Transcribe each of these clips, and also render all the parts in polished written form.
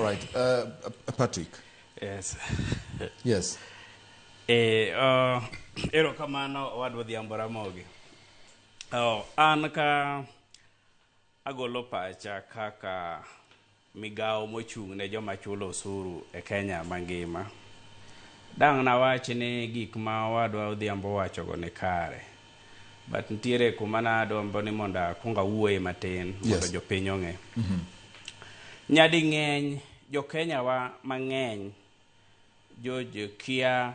All right, Patrick. Yes. Yes. Erokamano owadwa Odhiambo Ramogi. Oh, an ka agolo pacha kaka migawo mochung' ne joma chulo osuru e Kenya mangima. Dang' nawach ni gik ma owadwa Odhiambo owachogo ni kare. But nitiere kuma nadwaro ni mondo akuong awuoye matin mondo jopiny ong'e. Nyading'eny jo Kenya wa mang'eny George kia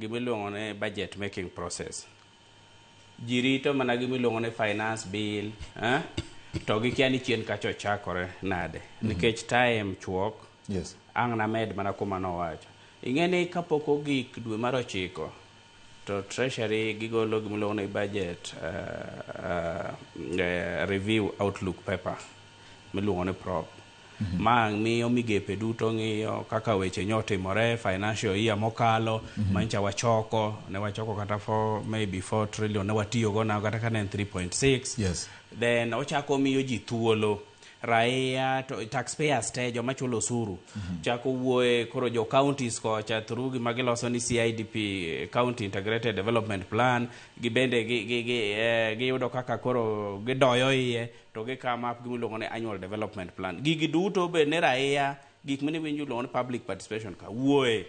gimiluongo ni budget making process. Ji rito mana gimiluongo ni finance bill, eh? To gikia ni chien kacha ochakore nade. Nikech time chuok, ang' named mana kuma nowacho. Ing'e ni kapok ogik dwe mar 9 to Treasury gigolo gimiluongo ni budget review outlook paper miluongo ni PROP. Ma miyo migepe duto ng'iyo kaka weche nyotimore financial year mokalo. Mancha wachoko ne wachoko kata 4, maybe 4 trillion ne watiyogo na kata ka ne en 3.6. Then ochako miyo ji thuolo, raia to taxpayers te, joma chulo osuru, chako wuoye. Koro jo counties kocha through gima giloso ni CIDP, County Integrated Development Plan, gibende giyudo kaka koro gidoyo iye to gi come up gimiluongo ni annual development plan. Gigi duto be ne raia gik mane winjo iluongo ni public participation ka wuoye.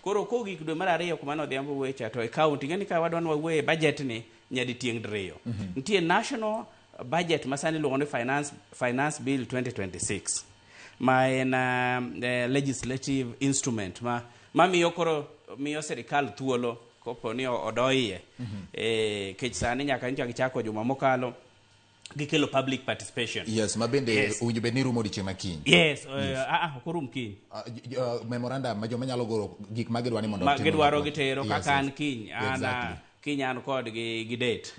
Koro kogik dwe mar 2 kuma ne Odhiambo wuoye cha, to e county ing'e ni ka wadwa ni wawuoye e budget ni nyaditieng' diriyo. Nitie national budget ma sani iluongo ni finance bill 2026 ma en legislative instrument ma mamiyo koro miyo sirikal thuolo kopo ni odo iye. Kech sani nyaka nyocha gichako juma mokalo gikelo public participation. Yes, ma bende owinjo bed ni rumo odiochieng' ma kiny. Yes, ok orum kiny. Memorandum ma joma nyalo goro gik ma gidwa ni mondo ma otim gidwaro mondo- gitero kaka an kiny an kiny an kod gi date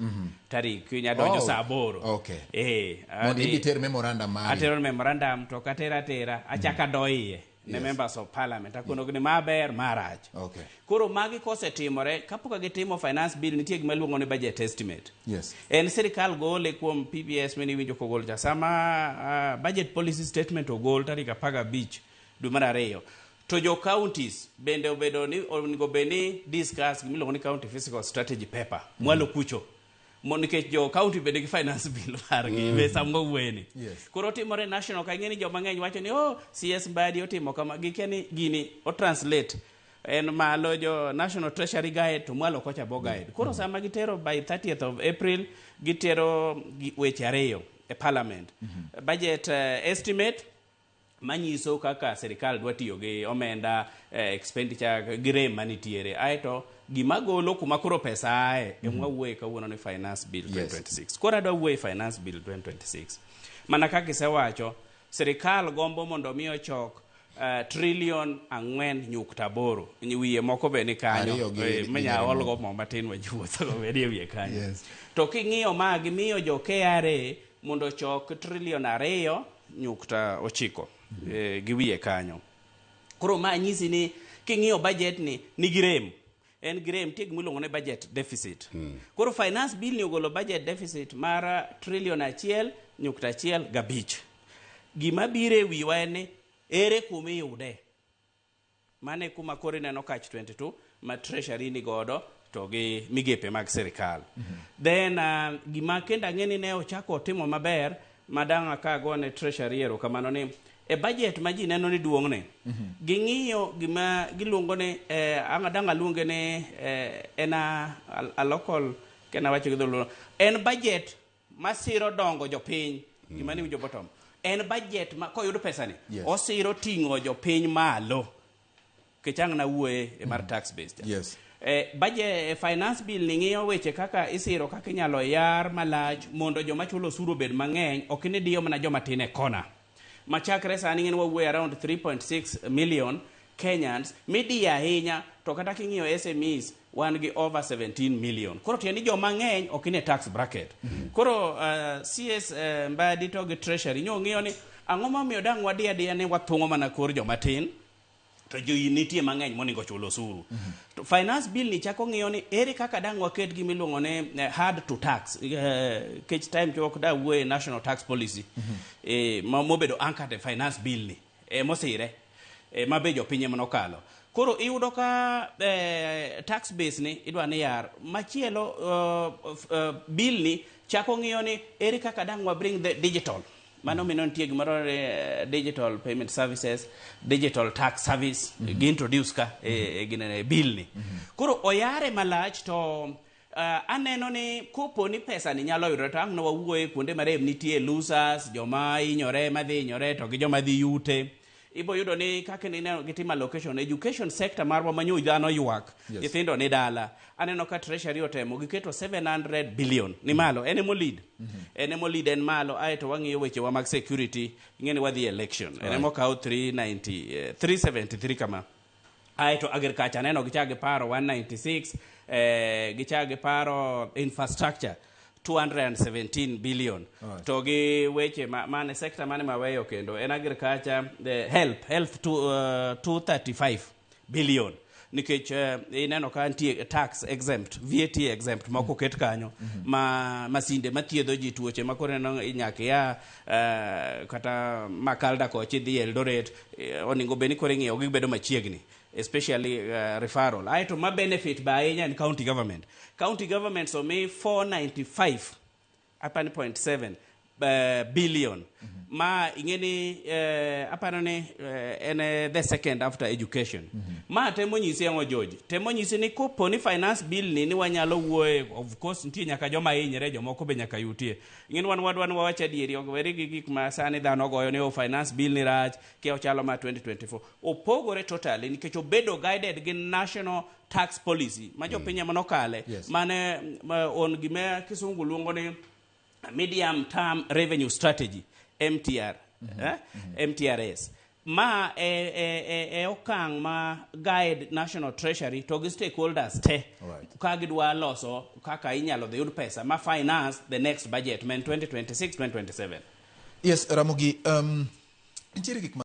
tarik kiny adonjo saa 8. Mondo idhi ter memorandum mari. Atero memorandum to ok atero atera, achako ado iye ne members of parliament akonogi ni ma ber, ma rach. Koro magi kosetimore kapok gitimo finance bill, nitie gima iluongo ni budget estimate. En sirikal gole kuom PBS mane iwinjo kogol cha sama budget policy statement ogol tarik 15 dwe mar 2, to jo counties bende obedo ni onego bed ni discuss gimiluongo ni county fiscal strategy paper mwalo kucho mo, nikech jo county bende gi finance bill margi be sama wuoyeni. Koro otimore national ka ing'e ni joma ng'eny wacho ni, "Oh, CS Mbadi otimo kama," gikia ni gini o translate en malo jo National Treasury guide to mwalo kocha bo guide. Koro sama gitero by 30th of April, gitero weche ariyo e parliament: budget estimate manyiso kaka sirikal dwa tiyo gi omenda, expenditure gi rem manitiere, aeto gima golo kuma koro pesa ae ema wawuoye kawuono ni finance bill 2026. Koro adwa wuoye finance bill 2026 mana kaka isewacho, sirikal gombo mondo mi ochok trillion 4.8, wiye moko be ni kanyo. Ariyo minya gi olgo mo matin wajiwuothogo bedi e wiye kanyo. To king'iyo ma gimiyo jo KRA mondo ochok trillion 2.9 gi wiye kanyo. Koro ma nyisi ni king'iyo budget ni nigi rem, en gi rem. Nitie gima iluongo ni budget deficit. Koro finance bill ni ogolo budget deficit mar trillion 1.15. Gima biro e wiwa en ni ere kuma iyude? Mano e kuma koro ineno catch 22 ma Treasury ni godo to gi migepe mag sirikal. Then gima kendo ang'e ni ne ochako otimo maber ma dang' akagone Treasury erokamano ni e budget ma ji neno ni duong'ne, ging'iyo gima giluongo ni ang' dang' aluonge ni en a local kena wacho gi dholuo en budget masiro dongo jopiny. Gima ni winjo bottom en budget ma koyud pesa ni osiro ting'o jopiny malo nikech ang' nawuoye e mar tax based. Budget finance bill ni ng'iyo weche kaka isiro kaka inyalo yar malach mondo joma chulo osuru obed mang'eny, ok ni diyo mana joma tin e kona machakre sani. Ng'en wawuoyo around 3.6 million Kenyans midiyo ahinya, to kata king'iyo SMEs wan gi over 17 million. Koro tiende ni joma ng'eny ok nie tax bracket. Koro CS Mbadi to gi Treasury nyo ng'iyo ni ang'o momiyo dang' wadi adiya ni wathung'o mana kor joma tin to ji nitie mang'eny monego chul osuru. To finance bill ni chako ng'iyo ni ere kaka dang' waket gima iluongo ni hard to tax, kech time chuok da wuoye national tax policy mobedo anchored e finance bill ni mosire. Ma be jopiny ema nokalo. Koro iyudo ka tax base ni idwa ni yar machielo. Bill ni chako ng'iyo ni ere kaka dang' wa bring the digital. Mano mino nitie gimoro digital payment services, digital tax service gi introduce ka e ginene bill ni. Koro oyare malach to aneno ni kopo ni pesa ni nyalo yudore, to ang' ne wawuoye kuonde marem nitie losers, joma hinyore, madhi hinyore to gi joma dhi yute. Ibo yudo ni kaka nineno gitimo allocation, education sector marwa manyo dhano ywak. Nyithindo ni dala. Aneno ka Treasury otemo giketo 700 billion ni malo, en emo lead, en emo lead, en malo. Aeto wang'iyo wechewa mag security, ing'e ni wadhi election, en emo kawo 390, 373 kama. Aeto agriculture aneno gichak giparo 196, gichak giparo infrastructure 217 billion. To gi weche mane sector mane maweyo kendo en agriculture, the health to, 235 billion, nikech ineno ka nitie tax exempt, VAT exempt moko oket kanyo ma masinde mathiedho ji tuoche ma koro ineno nyaka ia kata Makalda kocha idhi Eldoret, onego bed ni koro ing'iyo gibedo machiegni, especially referral. Aeto ma benefit ba ahinya en county government. County governments omi 495 apani point 7 billion ma ing'e ni aparo ni en the second after education. Ma temo nyisi ang'o, George? Temo nyisi ni kopo ni finance bill ni wanyalo wuoye, of course nitie nyaka joma hinyre, jomoko be nyaka yutie. Ing'e ni wan wadwa ni wawach adieri, ok weri gi gik ma sani dhano goyo ni, "Oh, finance bill ni rach," kia ochalo ma 2024 opogore totally, nikech obedo guided gi national tax policy ma jopiny ema nokale. Mane on gima kisungu luongo ni medium term revenue strategy, MTR, eh? MTRS ma e okang' ma guide National Treasury to gi stakeholders te ka gidwa loso kaka inyalo dhi yud pesa ma finance the next budget ma en 2026 2027. Yes, Ramogi, nitiere gik